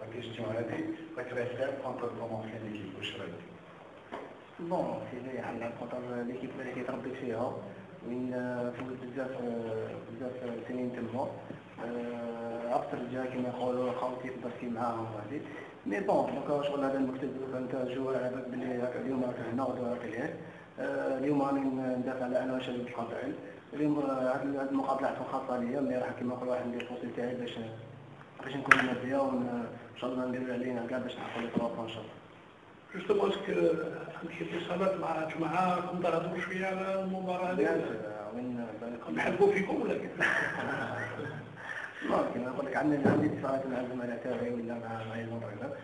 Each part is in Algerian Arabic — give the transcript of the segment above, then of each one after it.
la question هذه، راك رايح تلعب contre ton ancienne équipe، واش رايك؟ bon c'est vrai، نلعب contre l'équipe اللي تربيت فيها، وين فوت بزاف بزاف سنين تما، عرفت الرجال كيما يقولوا، خاوتي كبرت معاهم وهذه. mais bon donc شغل هذا المكتب، انت joueur على بالك بلي راك اليوم راك هنا، غدوه راك لهيه. اليوم راني ندافع على انا شبيبة القبائل. اليوم هذه المقابلة تكون خاصة ليا، mais راح كيما نقولوا راح ندير ال possible تاعي باش نكون bien، وان شاء الله نديرو علينا كاع باش نحققوا les 3 ان شاء الله. justement est-ce que عندك اتصالات مع جماعة، كنت تهضروا شوية على المباراة هذه؟ وين بالك نحبوا فيكم ولا كيف؟ ما كيما نقول لك، عندي اتصالات مع الزملاء تاعي ولا مع les entraîneurs،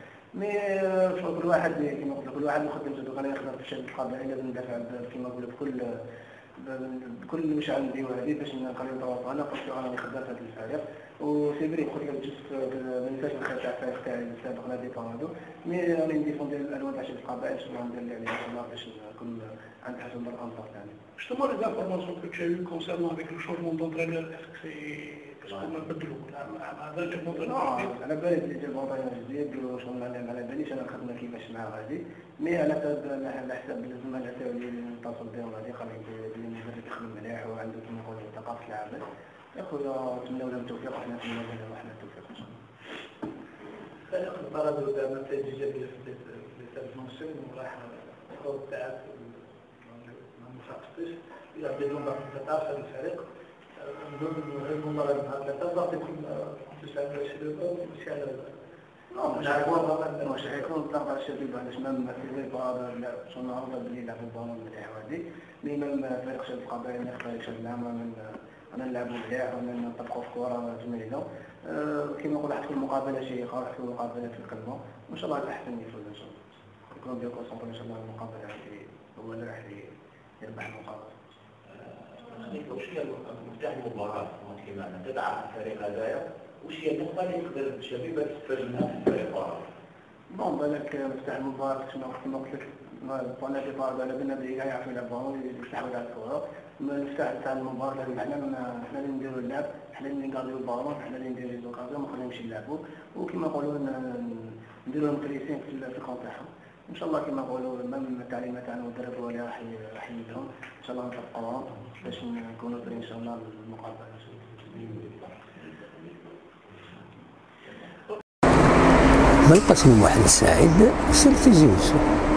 mais كل واحد كيما قلت لك كل واحد وخدمته. دوك انا نخدم في الشباب القبائل، لازم ندافع كيما نقولوا بكل واش عندي وهذه باش نخلي نتواصل. انا قلت انا خدام في هذا الفريق، و c'est vrai قلت لك juste ما ننساش الخير تاع الفريق تاعي السابق نادي بارادو، mais راني نديفوندي الالوان تاع شباب القبائل. ان شاء الله ندير اللي عليا ان شاء الله باش نكون عند حسن الانصار تاعنا. Justement, les informations que tu as eues concernant avec le changement d'entraîneur, est-ce que c'est est-ce qu'on a بدلوا هذا اللي l'entraîneur؟ على بالي بلي جاب entraîneur جديد وشغل، ما على باليش انا الخدمة كيفاش معاه غادي، mais على حساب الزملاء تاعي اللي نتصل بهم غادي، قال لي بلي المدرب يخدم مليح وعنده كيما نقولوا ثقافة العمل. يا خويا نتمناو لهم التوفيق، وحنا نتمناو لهم وحنا التوفيق ان شاء الله. فريق البارادو دار نتائج ايجابية في les وراح الفوز تاعك مع مفاق يلعب بدون ضغط. انت تعرف هذا الفريق، نظن غير المباراة نهار ثلاثة الضغط يكون plus على الشبيبة ماشي على non، مش حيكون الضغط على الشبيبه. علاش؟ même في بارادو شغل معروفة بلي يلعبوا بالون مليح وهذه، mais même فريق شباب القبائل، فريق شباب العام، رانا نلعبوا مليح، رانا نطبقوا في كره جميله. كما نقول راح تكون مقابله شيقه، راح تكون مقابله في القمه، وان شاء الله الاحسن يفوز ان شاء الله. نكونوا bien concentrés ان شاء الله، المقابلة هذه هو اللي راح يربح المقابله. خليك، وش هي مفتاح المباراة كما انت تعرف الفريق هذايا، وش هي النقطة اللي يقدر الشبيبة تستفاد منها في الفريق؟ bon بالك مفتاح المباراة شنو؟ كما قلت لك نادي بارادو على بالنا بلي يعرفوا يلعبوا، يستحوذ على الكرة. المفتاح تاع المباراة لازم حنا اللي نديروا اللعب، حنا اللي نغارديو البالون، حنا اللي نديرو les occasions، ما نخليهمش يلعبوا، وكما نقولوا نديروا لهم pressing في ال camp تاعهم ان شاء الله. كما نقولوا même التعليمات تاع المدرب هو اللي راح يمدهم، ان شاء الله نطبقوهم باش نكونوا prêts ان شاء الله للمقابله. بلقاسم محند سعيد، سير تيزي وزو.